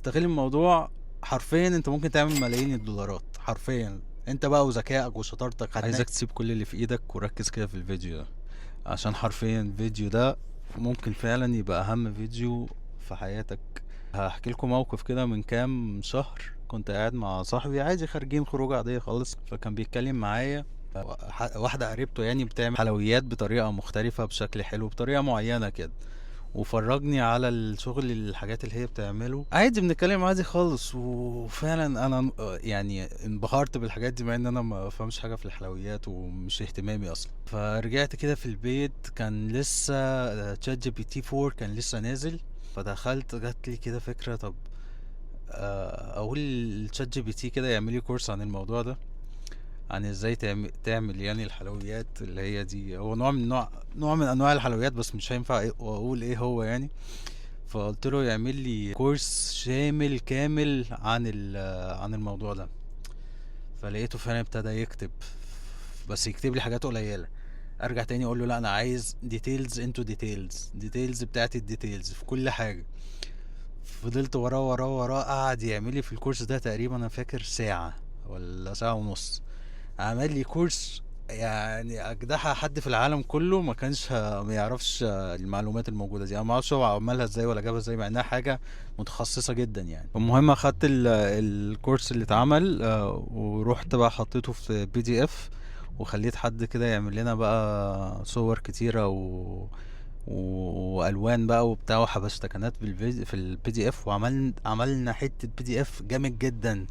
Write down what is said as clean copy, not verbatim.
تستغل الموضوع حرفيا انت ممكن تعمل ملايين الدولارات حرفيا، انت بقى وذكائك وشطارتك. عايزك تسيب كل اللي في ايدك وركز كده في الفيديو ده، عشان حرفيا الفيديو ده ممكن فعلا يبقى اهم فيديو في حياتك. هحكي لكم موقف كده من كام شهر، كنت قاعد مع صاحبي عادي، خارجين خروج عادية خالص، فكان بيتكلم معايا واحدة قريبته يعني بتعمل حلويات بطريقة مختلفة بشكل حلو بطريقة معينة كده، وفرجني على الشغل الحاجات اللي هي بتعمله عادي، بنتكلم عادي خالص. وفعلا انا يعني انبهرت بالحاجات دي، مع ان انا ما بفهمش حاجة في الحلويات ومش اهتمامي اصلا. فرجعت كده في البيت، كان لسه ChatGPT 4 كان لسه نازل، فدخلت جات لي كده فكرة، طب اقول ChatGPT كده يعمل لي course عن الموضوع ده، عن ازاي تعمل يعني الحلويات اللي هي دي. هو نوع من انواع الحلويات، بس مش هينفع اقول ايه هو يعني. فقلت له يعمل لي course شامل كامل عن الموضوع ده. فلقيته فعلا ابتدى يكتب، بس يكتب لي حاجات قليله. ارجع تاني اقول له لا، انا عايز details into details، details بتاعت ال details في كل حاجه. فضلت وراه وراه وراه، قعد يعمل لي في ال course ده تقريبا انا فاكر ساعه ولا ساعه ونص. عمل لي course يعني اجدعها حد في العالم كله ما كانش ما يعرفش المعلومات الموجوده دي. انا ما اعرفش هو عملها ازاي ولا جابها ازاي، مع انها حاجه متخصصه جدا يعني. المهم اخدت ال course اللي اتعمل، ورحت بقى حطيته في PDF، وخليت حد كده يعمل لنا بقى صور كتيره والوان بقى وبتاع وحبشتكنات في ال PDF، وعملنا حته PDF جامد جدا.